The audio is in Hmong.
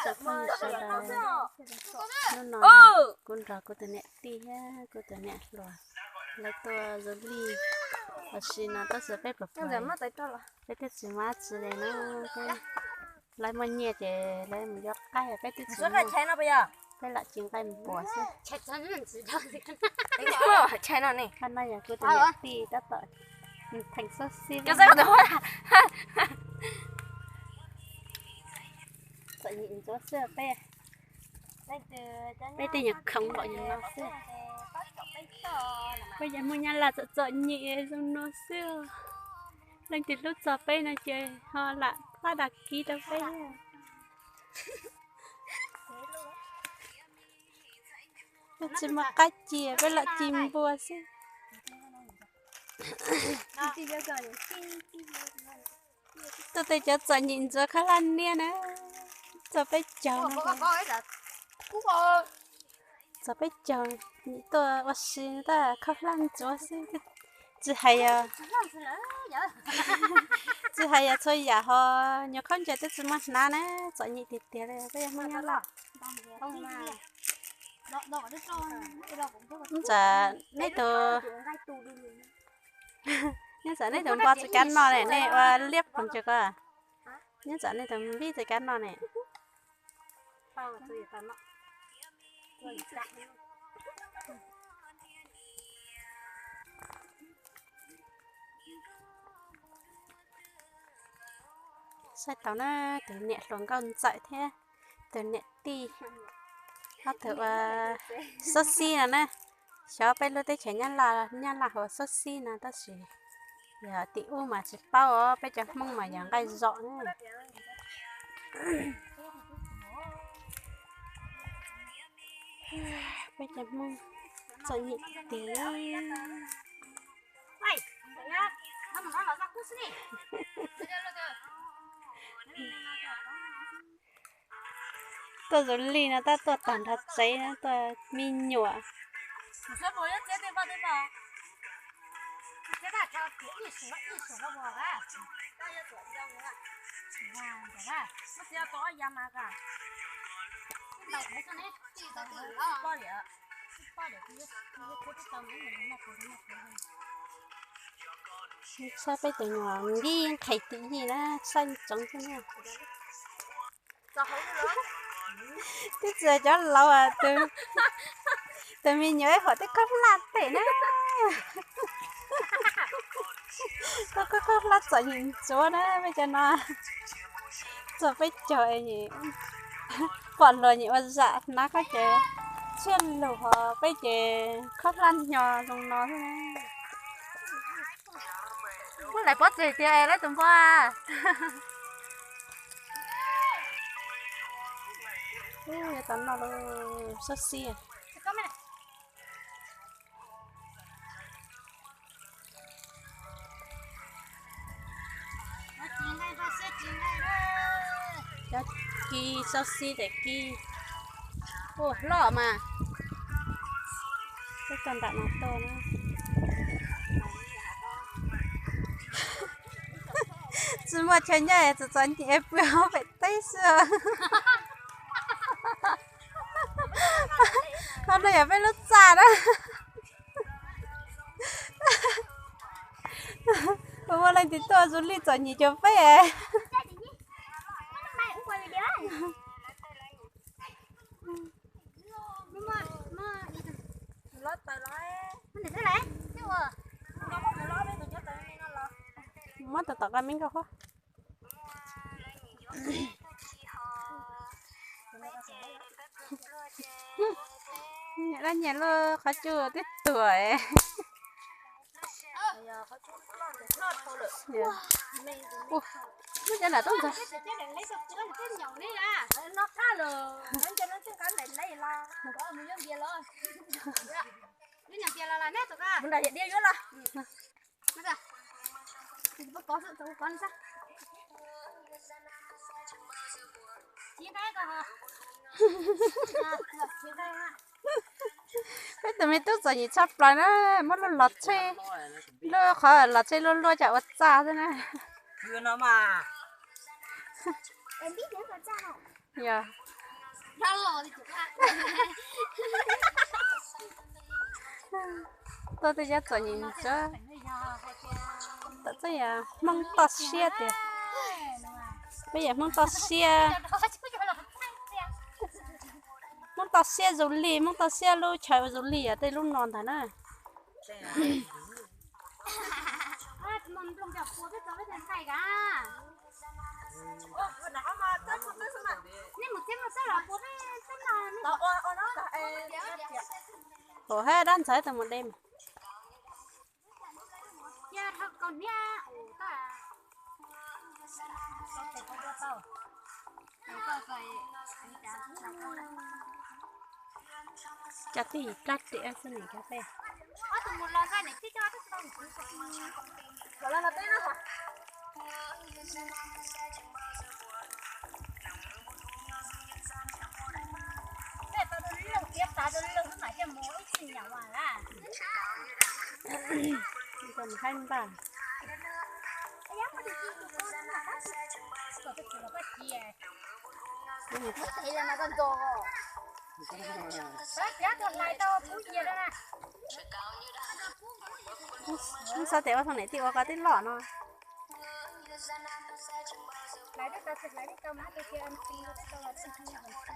tsoom phooj ywg sawv daws, hnub no kuv nrog kuv tus niam tij thiab kuv tus niam hluas lawv tuaj du lij ua si no tab sis peb pluag pluag, peb twb tsis muaj dab tsi li na. Lawv muaj nyiaj ces lawv mus yuav qaib, peb twb tsis muaj, peb lam ci nqaij npuas xwb. Qhov no yog kuv tus niam tij tab tom theem xab xib. Txom nyem ntsuav xwb peb, peb tej nyuag khoom npaum li no xwb. Peb cov Hmoob Nyab Laj txom txom nyem zoo no xwb. Leej twg hlub txog peb no ces ho lam pab đăng ký rau peb. Peb tsis muaj qab ci, peb lam ci npua xwb. Tuaj tej cov txom nyem ntxuav khaub hlab niab na, txog peb caug no, txog peb caug tuaj ua si tab khaub hlab ntxuav xwb. Tsis hais, tsis hais yog txhua yam ho nyuag khaub ncaws twb tsis muaj hnav na, txom nyem tiag tiag li peb yog Hmoob Nyab Laj. Ntxawm nej tus, nyob ntxawm nej tus npua tsis kav no ne, nej ua liab ploog tsis ko. Nyob ntxawm nej tus vib tsis kav no ne. Saib tau na, tus niam hluas nkauj ntxawm thiab tus niam tij, ob tug ua xab xib no na. Xyov peb lub teb chaws Nyab Laj, Nyab Laj hu xab xib no tab sis yog tim ub mas tsis paub os, peb cov Hmoob mas yog nqaij zom na. Peb cov Hmoob txom nyem tiag. Tuaj du lij no tab tuaj tag nrho tsev, tuaj me nyuam. Saib peb tus nyuam nqi nqhis tim yij na, saib ntsoov xwb na. Twb tsis cov laus, tus me nyuam ib huam twb khaub hlab tes na. Khaub khaub hlab txom nyem ntsuav na peb cov no. Txog peb caug, pom luag nyiam ua zam hnav khaub ces tshiab lug ho peb ces khaub hlab hnyo zoo no xwb. Muab lawv pov tseg tias es lawv tus npua. Yuav tau noj lawm, sab xib. Cov ki, sab xib tes ki. Ua loj mas. Peb tuaj nram no tuaj na. Tsis muaj chaw nyob es txom txom nyem pw hauv pem teb xwb. Qhov no yog peb lub txaj na. Puas muaj leej twg tuaj du lij txom nyem cuag peb? Muab tom tom qab me nkauj hov. Nyiam laj nyiam lub qhov cub twb tuag. Muab cov nram tub ntxag. Peb tus me tub txom nyem tshaj plaws na, muab lub los tsheb, lub qhov los tsheb luaj luaj cas ua txaj xwb na. Yog Tuaj tej yab txom nyem tso. Txoj yog Hmoob toj siab tiag. Peb yog Hmoob toj siab. Hmoob toj siab zus li, Hmoob toj siab lub chaw ua zus li yog tej lub no ntag na. Ua hab dab ntxawg tau mus de mas. Cov tij plab riam xwb nim cov peb. Haib npaj. Wb xav tias ua thaum niam tij ua ko twb loj no.